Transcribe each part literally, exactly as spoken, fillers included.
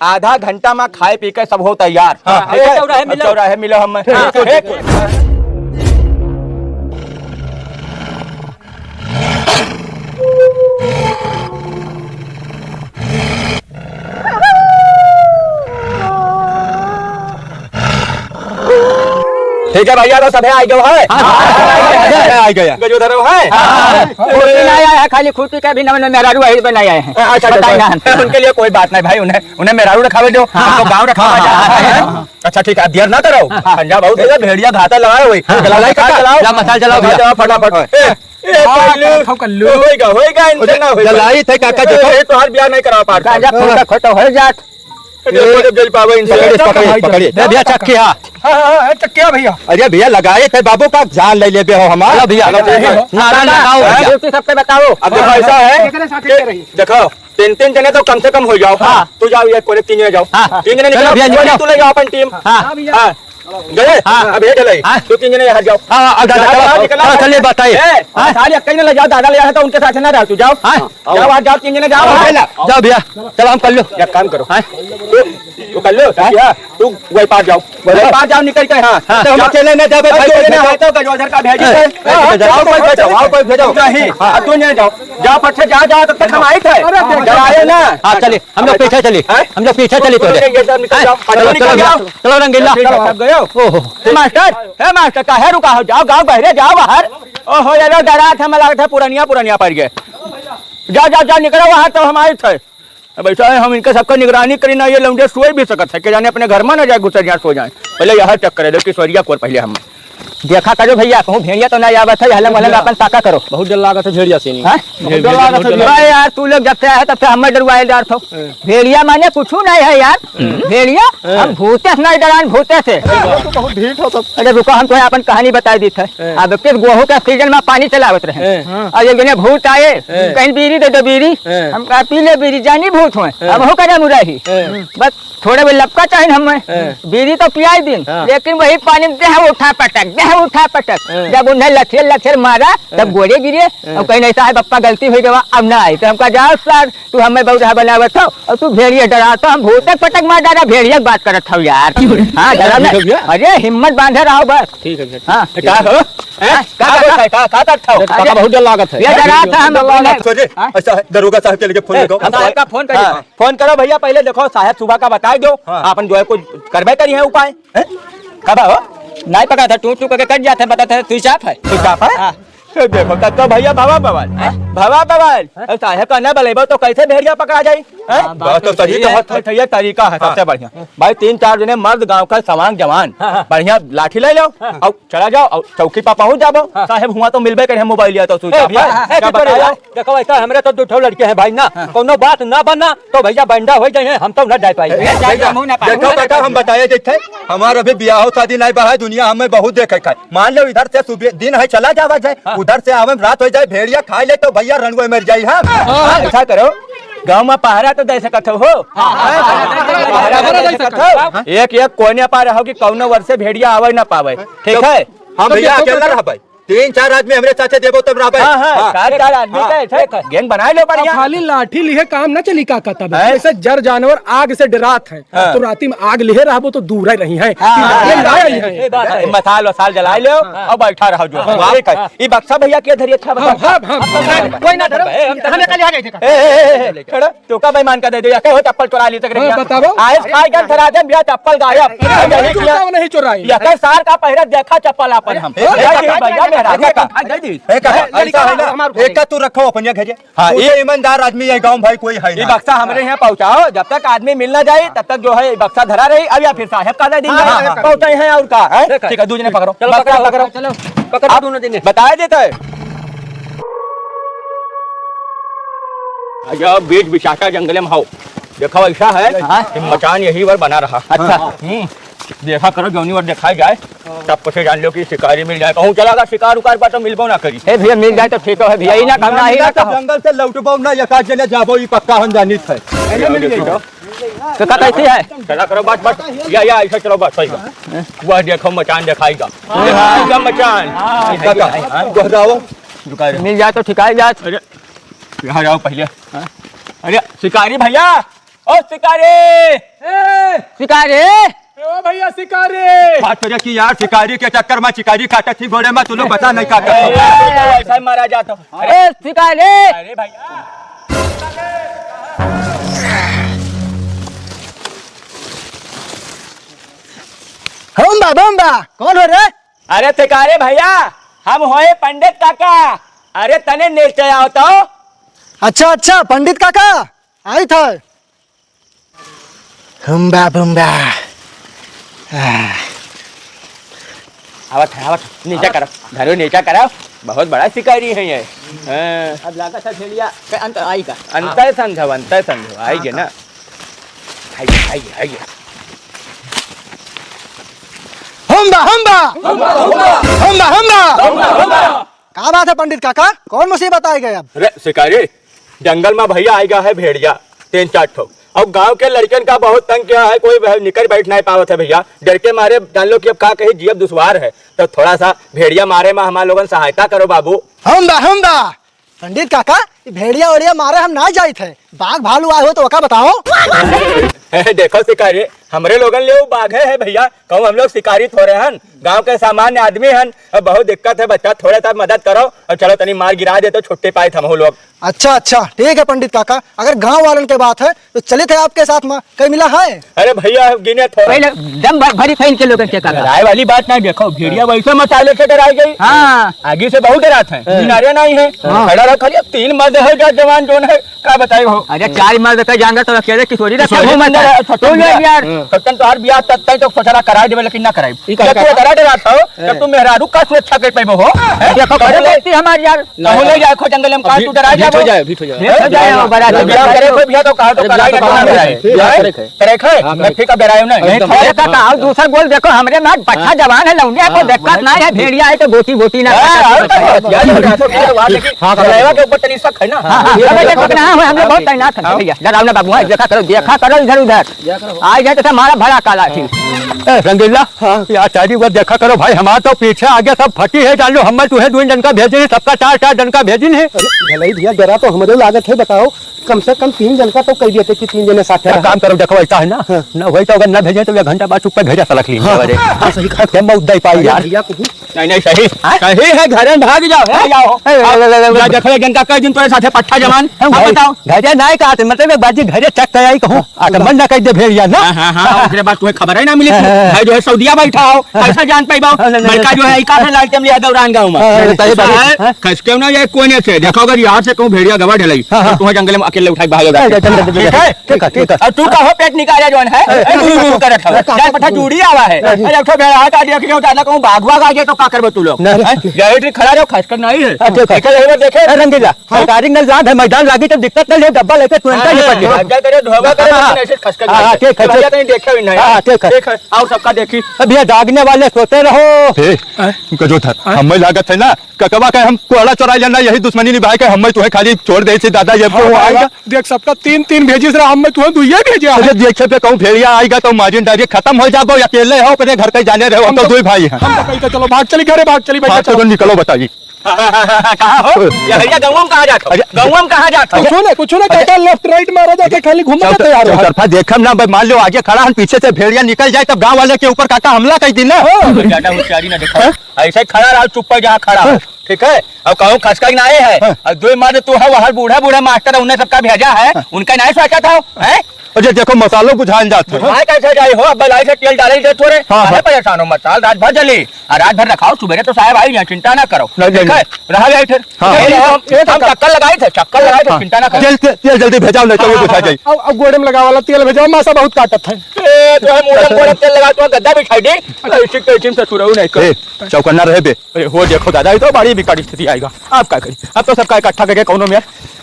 आधा घंटा मा खाए पी के सब हो तैयार। हाँ, ठीक है? चौराहे अब मिलो। चौराहे मिलो हम। हाँ, ठीक। ठीक है भैया, तो सभे आइ गयो है। हाँ, हाँ, हाँ, हाँ, आइ गया। गजोधर है। हाँ, हाँ। खुर्सी नहीं आया है, खाली खुर्सी का भी नमन में मेहरारू वही बनाया है। अच्छा, अच्छा, बताइए अच्छा। ना। उनके लिए कोई बात नहीं भाई, उन्हें, उन्हें मेहरारू रखावे दो, हाँ, हमको गाँव रखावा हाँ, जा। हाँ, हाँ, हाँ। अच्छा, ठीक है, देर ना करो। हाँ। संजा बहुत भेड़िया घाटा लगा है वही। हाँ। चलाओ, चलाओ, चलाओ। चलाओ, मसाला चलाओ भैया। चलाओ, फटाफट। ए, ए, हाँ, कल्लू। चलाओ, कल्लू। होइगा, होइगा, इनसे ना होइगा। जलाई थे काका, ए, देखो। ए, तोहार बियाह नहीं करा पार। गांजा फूंका खोटा हो जात। ए, जब, जब जल पावे इनसे। पकड़िए, पकड़िए, पकड़िए। ए भैया, चक्की, हाँ। हाँ, हाँ, हाँ, चक्की, हाँ भैया। अरे भैया, लगाए थे बाबू का जान ले लेबे हो हमार। चलो भैया। चलो, ठीक है। नारा लगाओ भैया। ड्यूटी सबके बताओ। अब देखो, ऐसा है एकरे साथे कि के रही। देखो, तीन, तीन जने तो कम से कम हो जाओ। हाँ। तू जाओ, ये कोने तीन जने जाओ। हाँ। तीन जने चलो निकलो, भैया, निकलो। तू ले जाओ अपन टीम। हाँ। हाँ। गए? हाँ। अब ये चले। हाँ। दो तीन जने यहाँ जाओ। हाँ, हाँ, दादा, यहाँ चलो, बाहर निकलो। चलो, चलिए, बताइए। ए, हाँ। सारी अक्कई ने ले जाओ, दादा ले जाओ, तो उनके साथ ना रहो, तू जाओ। हाँ। जाओ, आज जाओ, तीन जने जाओ। हाँ, हाँ। जाओ भैया, चलो हम कर लो। एक काम करो। हाँ। तू, तू कर लो, हाँ। क्या? तू वही पार जाओ, वही पार जाओ, निकल के, हाँ। हाँ। तो हम अकेले ना जाबे, भाई, भाई, कोई ना है तो गजोधर का भेजी ए, थे। ए, हाँ, जाओ, कोई भेजो, आओ, कोई भेजो। नहीं, हाँ। अब तू नहीं जाओ, जाओ, फट से जाओ, जाओ, तब तक हम आई थे। अरे, जब आए ना। हाँ, चलिए। हम लोग पीछे चली। हैं? हम लोग पीछे चली तोरे। ये सब निकल हैं? जाओ। चलो, निकल चलो, जाओ। चलो, रंगीला। ठीक है, सब गए हो? ओहो। मास्टर, हे मास्टर, काहे रुका हो? जाओ, गाँव बहरे, जाओ बाहर। ओहो, ये लोग डरात है, हमें लागत है पुरनिया, पुरनिया पड़ गए। जाओ, जाओ, जाओ, निकलो बाहर, तो हम आए थे। अब ऐसा है, हम इनके सबका निगरानी करी ना, ये लौंडे सोए भी सकत है, के जाने अपने घर में ना जाए, घुसरिया सो जाए। पहले यह चेक करे, देखो, किशोरिया कोर पहले हम। देखा करो भैया, कहूँ भेड़िया तो ना आवत है, हलम हलम अपन ताका करो। बहुत डर लागत है भेड़िया से नहीं। हाँ? बहुत डर लागत है। अरे यार, तू लोग जब से आए तब से हमें डरवाए डर थो। हाँ। भेड़िया माने कुछ नहीं है यार। हाँ। भेड़िया, हाँ। हम भूते से नहीं डरान, भूते से। अरे, वो तो बहुत ढीठ हो तब। अरे रुको, हम तुम्हें अपन कहानी बताई दी थे। हाँ। अब किस गोहूँ के सीजन में पानी चलावत रहे। हाँ। और एक जने भूत आए, हाँ। कहीं बीड़ी दे दो बीड़ी। हाँ। हम कहा, "पी ले बीड़ी, जानी भूत होए।" हाँ। अब हो करे मुराही। हाँ। बस थोड़े भी लपका चाहिए हमें। हाँ। बीड़ी तो पियाई दिन, हाँ। लेकिन वही पानी में देह उठा पटक, देह उठा पटक। हाँ। जब उन्हें लथेर लथेर मारा, तब हाँ। गोड़े गिरे। हाँ। और कहीं नहीं, "साहब, अप्पा गलती हुई गवा, अब ना आई।" तो हमका, "जाओ सर, तू हमें बौरा बनावत हो और तू भेड़िया डरात हो, हम भूतक पटक मार डारा, भेड़िया के बात करत हो यार।" हाँ, डरा ना। ठीक है भैया। अरे हिम्मत बांधे रहो बस। ठीक है भैया। हाँ। का हो? हैं? का, का, का, का, का, का, का, अरे, काका बहुत डर लागत है। ये डरात है, हम डर लागत है। सोचे, हाँ? ऐसा है, दरोगा साहब के लेके फोन ए, लगाओ। हम साहब का फोन करिए। हाँ। फोन करो भैया, पहले देखो, साहब सुबह का बताए दो, हाँ। अपन जो है कुछ करबे करी है उपाय। हैं? कब हो? नहीं पकड़ा था, टूट टूट के कट जाते हैं, बताते हैं, स्विच ऑफ है। स्विच ऑफ है? हाँ। ए, देखो, तब तो भैया भवा बवाल, हैं? भवा बवाल। हैं? अब साहब का ना बलेबो तो कैसे भेड़िया पकड़ा जाई? हैं? हाँ, बात बात तो तो सही सही है। कहत है। तो ये तरीका है हाँ। सबसे बढ़िया। भाई, तीन चार जने मर्द गांव का सवांग जवान, हाँ, हाँ। बढ़िया लाठी ले लो हाँ। और चला जाओ और चौकी पर पहुंच जाबो। हाँ। साहब हुआ तो मिलबे करे, मोबाइल या तो स्विच ए, ऑफ है। हाँ, हाँ, क्या ए, बताया? देखो, ऐसा हमरे तो दू ठो लड़के हैं भाई ना, हाँ। कौनो बात ना बना तो भैया बंडा हो जाए, हम तो ना जाए पाए। ए, जाए, जाए, जाए, मुंह ना पाए। देखो काका, हम बताए देते हैं, हमार अभी बियाह शादी नहीं बा है, दुनिया हमें बहुत देखे खाए। मान लो इधर से सुबह दिन है चला जावा जाए, हाँ। उधर से आवे में रात हो जाए, भेड़िया खाए ले तो भैया रणुए मर जाई हम। हाँ। ऐसा करो, गाँव में पहरा तो दे सकत हो, हो? हाँ। पहरा तो दे सकत हो। एक एक कोने पर रहो कि कौनो वर्ष से भेड़िया आवे ना पावे, ठीक है? हम तो भैया देखो अकेला तो रहबे। तीन चार आदमी हमरे साथे देबो तब रहबे। हाँ, हाँ, हाँ। चार, चार आदमी हाँ। का ऐसे गैंग बनाए लो अब बढ़िया। खाली लाठी लिहे काम ना चली काका, तब हैं? जैसे जर जानवर आग से डरात है, हाँ। तो राती में आग लिहे रहबो तो दूर ही रही है। हाँ, हाँ, ये हाँ, लाए हाँ, ही है। ये बात है। मसाल वसाल जलाए लो हाँ। और बैठा रहो जो। हाँ। ठीक है। हाँ। ये बक्सा भैया के धरी अच्छा हाँ, बता। हाँ, हाँ, हाँ। कोई ना धरो। हम तो हमें कल आ जाए थे। ए, ए, ए, ए, छोड़ो। तो का बेईमान का दे दे, या कहो चप्पल चुरा ली तक हाँ, रखिया। बताओ। आइस खाई गन धरा दे, बिया चप्पल गायब। अरे, यही चुराओ, किया। नहीं चुराई। या कई सार का पहिरा देखा चप्पल आपन हम। ए, ए, ए, भैया, मेरा ए, देखा। ए, काका, ए, काका, ए, ऐसा है ना, हमार एक का तू रखो अपन ये घरे। हाँ, तू ये तो ईमानदार आदमी है, गाँव भाई कोई है ये ना। बक्सा हमरे यहाँ पहुँचाओ, जब तक आदमी मिल ना जाए, तब तक जो है बक्सा धरा रही। अब या फिर साहब का दे दी हाँ, हाँ, हाँ। पहुँचाई है और का है? ठीक है। ठीक है, दूजने पकड़ो। चलो, बक्सा पकड़ो, पकड़ो। चलो, पकड़ो हाँ, दोनों जने। बताया देता है। अरे, अब बीच बिसाटा जंगले में हाओ। देखो, ऐसा है हाँ। कि मचान यही बार बना रहा। अच्छा। हम्म। देखा करो, जौनी बार दिखाई जाए, तब से जान लो कि शिकारी मिल जाए। कहूँ चला गया शिकार उकार पर तो मिलबो ना करी। ए भैया, मिल जाए तो ठीक है भैया, ई ना काम ना, ई ना काम। जंगल से लौटबो ना, एक आध जने जाबो, ई पक्का हम जानित है। ऐसे मिल जाए तो। तो का कैसे है? चला करो, बस, बस। या, या, ऐसे चलो, बस, सही बात। वह देखो, मचान दिखाई गा। दिखाई गा मचान। हाँ। काका, हाँ। वह जाओ। रुका रहे। मिल जाए तो ठिकाई जात। अरे, यहाँ जाओ पहले। हाँ। अरे, शिकारी भैया, ओ शिकारी! ए! शिकारी! ए, ओ भैया शिकारी! बात करे कि यार, शिकारी के चक्कर में शिकारी काटत थी घोड़े में, तू लोग बता नहीं का करत हो। ऐसा ही मारा जाता। अरे शिकारी! अरे भैया! हम बा, बम बा, कौन हो रे? अरे शिकारी भैया, हम होए पंडित काका। अरे तने नीचे आओ तो। अच्छा, अच्छा, पंडित काका, आई था। हुम्बा बुम्बा। आह। आवत है, आवत है। नीचा करो, धरो नीचा करो। बहुत बड़ा शिकारी है ये। हाँ। अब लागत है भेड़िया के अंत आई का। अंतर समझो, अंतर समझो। आई हाँ, गे ना। हाँ। आई गे, आई गे, आई गे। हुम्बा, हुम्बा। हुम्बा, हुम्बा। का बात है पंडित काका, कौन मुसीबत आइ गए अब? अरे शिकारी, जंगल मा भैया आइ गा है भेड़िया, तीन चार ठो। अब गाँव के लड़कन का बहुत तंग किया है, कोई बह-, निकर बैठ नाहीं पावत है भैया। डर के मारे जान लो कि अब का कही, जियब दुश्वार है। तो थोड़ा सा भेड़िया मारे मा हमार लोगन सहायता करो बाबू। हुम्बा, हुम्बा। पंडित काका, ई भेड़िया ओड़िया मारे हम नाहीं जाइत है। बाघ भालू आए हो तो ओका बताओ। देखो शिकारी, हमरे लोगन ले उ बाघे है भैया, कहूँ हम लोग शिकारी थोड़े हन, गाँव के सामान्य आदमी हन। अब बहुत दिक्कत है बच्चा, थोड़े सा मदद करो और चलो तनी मार गिरा दे तो छुट्टी पाइत हमहू लोग। अच्छा, अच्छा, ठीक है पंडित काका, अगर गाँव वालन के बात है तो चलित है आपके साथ मा, कहीं मिला है? अरे भैया, गिने थोड़ा। पहले दम भर, भरी फैन के लोगन के काका। डराए वाली बात नहीं, देखो, भेड़िया वैसे मसाले से डराई गई। हाँ। आगी से बहुत डरात है, हाँ। किनारे नहीं है। हाँ। खड़ा रहो, खाली अब तीन मर्द है, जा जवान जोन है, का बताई हो? अरे चार मर्द का जाएंगे तो अकेले किशोरी रखा किशोरी हो, बंदा मतलब। है, छोटन तू ले बिया। यार। हाँ। छोटन तो हर बिया तब तक तो सोचला कराई देवे, लेकिन ना कराई। ई का जब तू कहा? करा डरात हो, हाँ। तब तू मेहरारू का सुरक्षा कर पाइबो हो? हैं? देखो, कहूँ बड़े ले, व्यक्ति हमारे यार। कहूँ ले जाए खो जंगल में, कहाँ अभी तू डरा अभी जाबो? हो जाए, अभी हो जाए। अभी हो जाए, हो, बराबर। अरे बिया करे कोई बिया तो कहा तो अरे कराई बिया ना तो कराई। बिया करे। करे खाए? हाँ, मैं करे। ठीक है, डरायो ना। नहीं, एकदम। थोड़ा सा तो आओ, दूसर बोल, देखो, हमरे में बच्चा हाँ। जवान है, लौंडिया को हाँ, दिक्कत वही ना है, तो। भेड़िया है तो गोटी वोटी ना हाँ, खाए। और तो यार, ये तो क्या बात है कि हाँ, हाँ, ड्राइवर हाँ। के ऊपर तनी शक है ना। हाँ, हाँ, ये सब देखो देखो। ना, हम लोग बहुत तैनात हैं, हाँ। भैया, डराओ ना बाबू, हाँ, देखा करो, देखा करो इधर उधर। क्या करो? आ जाए तो सब हमारा भला काला थी। ए, रंगीला, हाँ। ये आचारी वो देखा करो भाई, हमार तो पीछे आगे सब फटी है, जान लो, हम तुम्हें दो जन का भेजे हैं, सबका चार चार जन का भेजे हैं। अरे, भलाई भैया, डरा तो हमरे लागत है, बताओ, कम से कम तीन जन का तो कह दिए थे कि तीन जने साथ एक रहा। काम करो, देखो, ऐसा है ना, हाँ। ना होई तो अगर ना भेजे तो एक घंटा बाद चुप्पे भेजा सलख ली हाँ, अरे। हाँ, सही कहा। हम उद्दा ही पाई अरे यार। भैया को भी। नहीं, नहीं, सही, हाँ? सही है, घर में भाग जाओ, है, जाओ। ए, ए, ए, ए, या ए, देखो, एक जन का कई दिन तोरे साथे पट्ठा जमान, हम अब भाई, बताओ। घरे ना कहते, मतलब एक बाजी घरे चेक कराई कहूँ, हाँ, आ तो मन ना कह दे भेड़िया ना। हाँ, हाँ, हाँ, ओकरे बाद तुम्हें खबर है ना मिली, हाँ, हाँ, हाँ। भाई जो है सऊदिया बैठा हो, हाँ। कैसा जान पाई बाबू? हाँ, नहीं, नहीं, बड़का नहीं। जो है, इका से लालटेन लिया दौरान गाँव में। हाँ, हाँ, बताइए, बताइए, हाँ? हाँ। खसके ना ये कोने से, देखो अगर यार से कहूँ भेड़िया गवा ढलाई, हाँ, तो हाँ। तुम्हें जंगल में अकेले उठाई भागेगा। हाँ, हाँ, हाँ, हाँ, ठीक है? ठीक है, ठीक है। और तू कहो पेट निकाले जौन है, ए, ए, तू, तू करत हवे। अरे, जान पठा जूड़ी आवा है। अरे। अरे, एक ठो भेड़ा का देख लियो, ज्यादा कहूँ बाघ वाघ आ जाए तो का करबो तू लोग? ना। हैं? यही ठीक खड़ा रहो, खसकन नहीं है। हाँ, ठीक है। देखे रहे, देखे। ए, रंगीला, हाँ। सरकारी नल लाग है, मैदान लागी तो दिक्कत नहीं है, डब्बा लेके तुरंत हाँ, निपट हाँ, जाओ। हाँ, करे, धोबा करे, हाँ, हाँ। लेकिन ऐसे खसकन हाँ, हाँ, नहीं है। ठीक है, तो भैया ठीक। कहीं देखे भी नहीं हाँ, है। हाँ, ठीक है। ठीक है, और सबका देखी। अब ये दागने वाले सोते रहो। ए, गजोधर, हाँ? हमें लागत है ना, ककवा के हम कोड़ा चोराई लेना, यही दुश्मनी निभाए के हमें तुहे खाली छोड़ दे से दादा, ये हाँ, वो भाई, आएगा। देख, सबका तीन, तीन भेजिस रहा, हमें तुहे दुइये भेजे अरे, हैं। देखे पे कहूँ भेड़िया आएगा तो मारिन डायरेक्ट खत्म हो जाबो, अकेले हो, अपने घर के जाने रहे हो, हम हम तो तो, दुई भाई हैं। हम तो कहीं तो चलो, भाग चली घरे, भाग चली भैया, हाँ, चलो। चलो निकलो, बताइए। हाँ, हाँ, हाँ, हाँ, कहाँ हो? अरे, ये भैया, गाँव में कहाँ जात हो? अरे, गाँव में कहाँ जात हो? अरे, कुछो ना, कुछो ना, अरे, काका left right मारा जाके खाली घूमत चौतर-, तैयार हो। चौतरफा देखम ना, भाई, मान लो आगे खड़ा हम, पीछे से भेड़िया निकल जाए, तब गाँव वाले के ऊपर काका हमला कर दी ना। हाँ। ज्यादा होशियारी ना देखो। हाँ? ऐसे ही खड़ा रहो, चुप पर जहाँ खड़ा हो, हाँ। ठीक है? अब कहूँ खसका के नाई है, हाँ। अब दो मर्द तू है, वहाँ बूढ़ा बूढ़ा मास्टर है, उन्हें सबका भेजा है, हाँ। उनका नाई सोचा था, हैं? अरे देखो, मसालो बुझान जात है। बुझाए कैसे जाए हो? अब लाई से तेल डाले दे थोड़े। हाँ, अरे हाँ। परेशान हो मत, साल रात भर जली, और रात भर रखाओ, सुबेरे तो साहब आई जाए, चिंता ना करो, नहीं, ठीक नहीं, है? नहीं। रहा जाए फिर। हाँ। नहीं, नहीं, हम, ए, हम काका। चक्कर लगाए थे, चक्कर लगाए थे, हाँ। चिंता ना करो। तेल, तेल, तेल जल्दी भेजाओ, नहीं तो ये हाँ, बुझा हाँ, जाए। अब, अब गोड़े में लगावा वाला तेल भेजाओ, मासा बहुत काटत है। ए, तो है मोटा गोड़े तेल लगा, तो गद्दा बिछाई दे। ऐसी कैसी से सुरऊ नहीं कर। ए, चौकन्ना रहे बे। अरे हो देखो दादा, ये तो बड़ी विकट स्थिति आएगा। अब का करी? अब तो सबका इकट्ठा करके कौनो में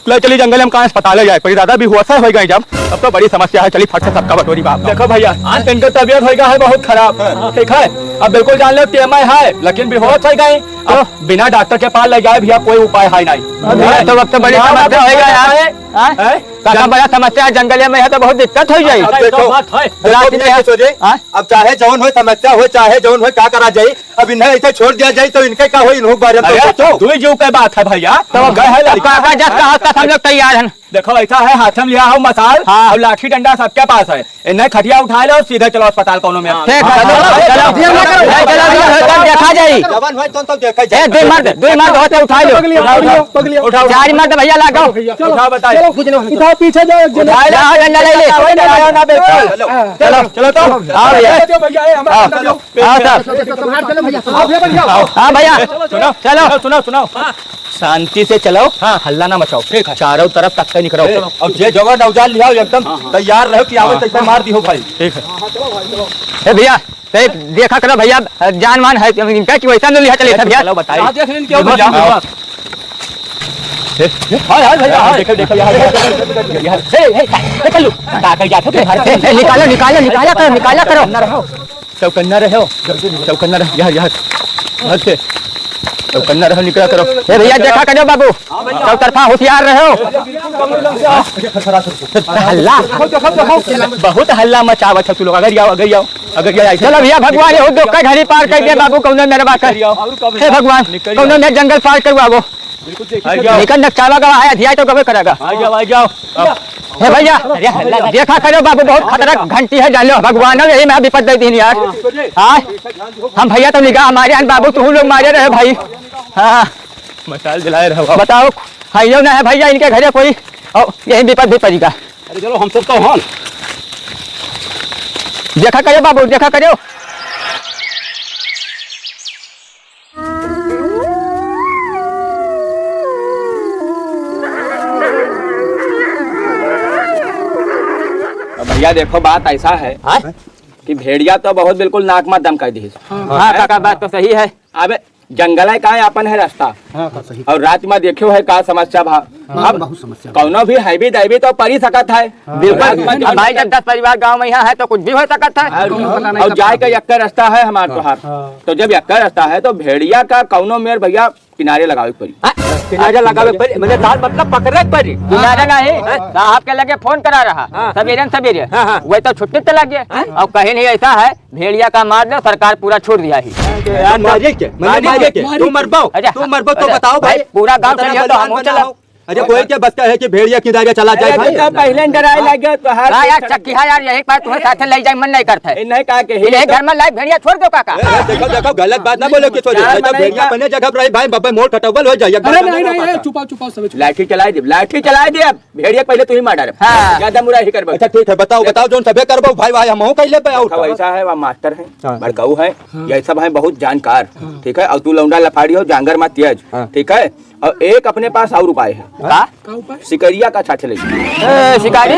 ले चली जंगल में, कहाँ अस्पताल जाए पड़ी। दादा भी हुआ सा हो गए जब, अब तो बड़ी समस्या है। चली फट से सबका बटोरी बाप। देखो भैया, आज इनका तबीयत हो गया है बहुत खराब, ठीक है? अब बिल्कुल जान लो टीएमआई है, लेकिन बेहोश हो गए। अब बिना डॉक्टर के पास ले जाए भैया, कोई उपाय है नहीं। अरे, तो अब तो बड़ी समस्या होइगा यार। हाँ? हैं? काका, बड़ा समस्या है, जंगल में है तो बहुत दिक्कत होइ जाई। अब देखो, देखो, रात में देखो, सोचे, हाँ? अब चाहे जौन होइ, समस्या होइ, चाहे जौन होइ, का करा जाई? अब इन्हें ऐसे छोड़ दिया जाए तो इनके का होई, इन्हों के बारे में तो अरे, सोचो। दुई जीव के बात है भैया। तो अब गए हैं अब लड़का। काका जस कहा तस हम लोग तैयार हैं। देखो, ऐसा है, हाथ में लिया हो मसाल हाँ। और लाठी डंडा सबके पास है। इन्हें खटिया उठा लो, सीधे चलो अस्पताल कौनो में। ठीक है, हाँ, चलो, चलो, चलो, चलो, चलो, चलो, चलो, देखा जाई। जवान भाई, तुम तो देखा ए, जाई। दो मर्द, दो मर्द होते उठा लो। पगली, पगली, पगली। उठाओ, उठाओ। चार मर्द भैया लागो। चलो, उठाओ, बताइए। चलो, उठाओ, पीछे जाओ, एक जने। उठाओ, उठाओ, डंडा ले ले। चलो, चलो, चलो, चलो। चलो, चलो, चलो। आओ भैया। चलो, चलो, भैया, ए, हमारा आओ। डंडा लो। आओ, सर। हाँ, भैया। सुनो, चलो। सुनो, सुनो, सुनो। शांति से चलाओ, हाँ। हल्ला ना मचाओ। ठीक है। चारों तरफ तख्ते निकरो। ए, अब जे जगह नौजान लियाओ, एकदम हाँ, हाँ। तैयार रहो कि आवे हाँ। तैसे मार दियो भाई। ठीक है। ए भैया, ए, देखा करो भैया, जान मान है, इनका कि वैसा न लिहा चले था भैया। चलो बताइए। हाँ, देख लेंगे क्या भैया। भैया। ए, ए, हाय, हाय, भैया, हाय। देखो, देखो, यहाँ, यहाँ, यहाँ, यहाँ। ए, ए, ए, चलो। का कर जाते हो? ए, ए, निकालो, निकालो, निकाला करो, निकाला करो। चौकन्ना रहो, चौकन्ना रहो, यहाँ, यहाँ, घर से। चौकन्ना रहो, निकला करो। ए भैया, देखा करो बाबू, चौतरफा होशियार रहो। हल्ला। बहुत हल्ला मचावत है तू लोग। अगर आओ, अगर आओ, अगर आओ। चलो भैया, भगवान, ये दो का घड़ी पार कर दे बाबू, कौनो मेरे बात है। हे भगवान, कौनो मेरे जंगल पार करवाओ। आ जाओ। निकल नक्शावा गवा है, अधिया तो गवे करेगा। आ जाओ, आ जाओ। हे भैया, देखा करो बाबू, बहुत खतरा घंटी है, जान लो, भगवान ने यही में विपद दे दीन यार। हाँ, हम भैया तो निगाह मारे हैं बाबू, तू लोग मारे रहे भाई। हाँ, मसाल जलाए रहो। बताओ, है यो ना है भैया इनके घरे कोई, और यही विपद भी पड़ेगा। अरे चलो, हम सब तो हन। देखा करो बाबू, देखा करो। अब भैया देखो, बात ऐसा है हाँ? कि भेड़िया तो बहुत बिल्कुल नाक मा दम कर दी। हाँ, हाँ, काका, बात तो सही है। अब जंगल है, कहाँ आपन है रास्ता? हाँ, हाँ, सही। और रात मा देखियो है का समस्या भा। हाँ, अब बहुत समस्या बा। कौनो भी हैवी दैवी तो परी सकत है। हाँ। बिल्कुल। रात मा अब भाई, जब दस परिवार गाँव में यहाँ है तो कुछ भी हो सकत है। और, कौनो पता नहीं और सब जाए का। यक्का रास्ता है हमार हाँ। तोहार। हाँ। तो जब यक्का रास्ता है तो भेड़िया का कौनो मेर भैया किनारे लगावे के पड़ी। हाँ, किनारे लगावे के पड़ी, मने तार मतलब पकड़े के पड़ी। किनारे नहीं, हाँ। साहब के लगे फोन करा रहा, हाँ। सवेरे न सवेरे। हाँ, हाँ। वही तो छुट्टी चला गया। हाँ। और कहीं नहीं ऐसा है, भेड़िया का मार दो, सरकार पूरा छोड़ दिया ही। यार, मारिए के, मने मारिए मारिए के, के। तू मरबो, अच्छा, तू मरबो तो अच्छा, बताओ भाई, भाई। पूरा गाँव चलिए तो हम चला। अरे कोई के बस का है कि भेड़िया किनारे चला जाए अरे भाई? तो पहले डराए लगे तो हाथ हाँ यार, चक्की हाँ यार, यही पर तुम्हें साथे ले जाए मन नहीं करता है। ए, नहीं कहा के यही तो घर में लाए भेड़िया छोड़ दो काका। ए, देखो, देखो, गलत बात ना बोलो कि छोड़ दो। चार नहीं तो मनई भेड़िया का अपने जगह पर रही भाई, बब्बे मोड़ खटौबल हो जाए, एकदम अरे खतरनाक नहीं, नहीं, होता। ए, छुपाओ, छुपाओ, सब छुपाओ। लाठी चलाए दे, लाठी चलाए दे अब। भेड़िया पहले तू ही मार डाल। हाँ। ज्यादा मुरा ही करबो। अच्छा ठीक है, बताओ, बताओ जोन सभे करबो भाई, भाई हमहू कइले पे और। वैसा है, वहाँ मास्टर है, हाँ। बड़काऊ है, हाँ। ये सब है बहुत जानकार, हाँ। ठीक है, और तू लौंडा लफाड़ी हो, जांगर मा तेज, हाँ। ठीक है, और एक अपने पास और उपाय है। का? का उपाय? शिकरिया का छाछ ले। ए, शिकारी?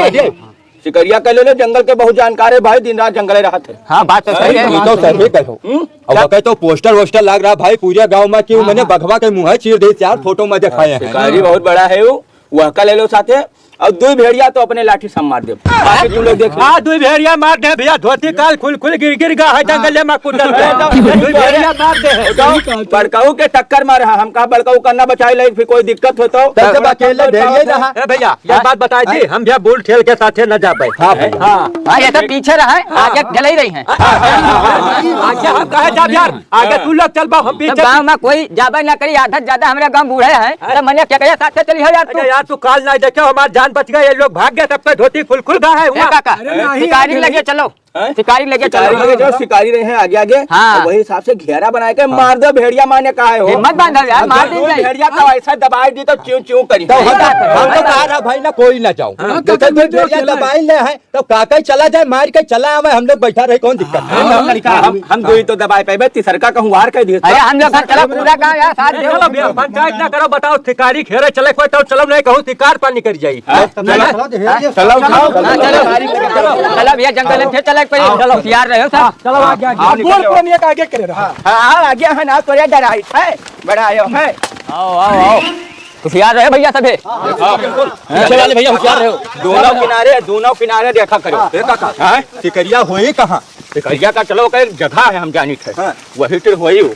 शिकरिया के ले लो, जंगल के बहुत जानकार है भाई, दिन रात जंगले रहत है। हाँ, बात तो सही है। ये तो सही कहो। हम्म? अब वके तो पोस्टर वोस्टर लाग रहा भाई पूरे गाँव मा कि उ हाँ, मने हाँ। बघवा के मुँह चीर दे यार, फोटो मा देखाए हैं। शिकारी बहुत बड़ा है वो, वहका ले लो साथे, और दुई भेड़िया तो अपने लाठी से मार दे। बाकी तू लोग देख लो। हाँ, दुई भेड़िया मार दे भैया, धोती काल खुल खुल गिर गिर गा है जंगल मा कुदल। दुई भेड़िया मार दे। बड़काऊ के टक्कर मारे, हम कहा बड़काऊ करना बचाए ले, फिर कोई दिक्कत हो तो। तब जब अकेले भेड़िया रहा। ए भैया, ये हाँ? बात बताई थी, हाँ? हम भैया बुल ठेल के साथे न जाबे। हाँ भैया। हाँ। हाँ, ये तो पीछे रहा है, हाँ। आगे चले ही रही है। आगे हम कहे जाब यार, आगे तू लोग चल बा, हम तो पीछे। गाँव मा कोई जाबे ना करी, आधा से ज्यादा हमारे गाँव बूढ़े हैं, हाँ। तो मने क्या कहे साथे चली हो यार तू। अच्छा यार, तू काल ना देखे, हमार जान बच गए, ये लोग भाग गए, सबके धोती खुल खुल गा है ए हुआ। काका, अरे नहीं, शिकारी अरे लगे नहीं। चलो। हैं? शिकारी लगे शिकारी चलो। लगे जाओ, शिकारी रहे हैं आगे आगे। हाँ। और वही हिसाब से घेरा बनाए के हाँ। मार दो, भेड़िया माने का है हो। हिम्मत बांधो यार, अब मार जो दी जाए। भेड़िया का ऐसा दबाई दी तो च्यूं च्यूं करी। तो हम, हम तो कहा रहा भाई ना कोई ना जाओ। हाँ, तो काका, जो भेड़िया दबाई ले है, तो काका ही चला जाए, मार के चला आवे, हम लोग बैठा रहे, कौन दिक्कत है? हाँ, हम, हम, हम दो ही तो दबाए पाए, तीसरका कहूँ वार कर दिए। अरे हम लोग चला पूरा गाँव यार, साथ दे। चलो भैया, पंचायत ना करो, बताओ, शिकारी घेरे चले कोई तो चलो, नहीं कहूँ शिकार पानी कर जाई। हाँ, चलो, चलो, चलो, चलो, चलो, चलो, चलो भैया, जंगल में फिर चले के पड़ी। चलो, होशियार रहो सब। चलो, आगे, आगे। हाँ, बोल, निकलो। पुरनिया का आगे करे रहा। हाँ, हाँ, आगे है ना, तोरे डराई है, बड़ा आयो है। आओ, आओ, आओ। होशियार रहे भैया सभे। हाँ, बिल्कुल। पीछे वाले भैया होशियार रहो। दोनों किनारे, दोनों किनारे देखा करो। ए काका, हाँ? शिकरिया होई कहाँ? शिकरिया का चलो, एक जगह है हम जानी थे। हाँ। वही तो होई हो।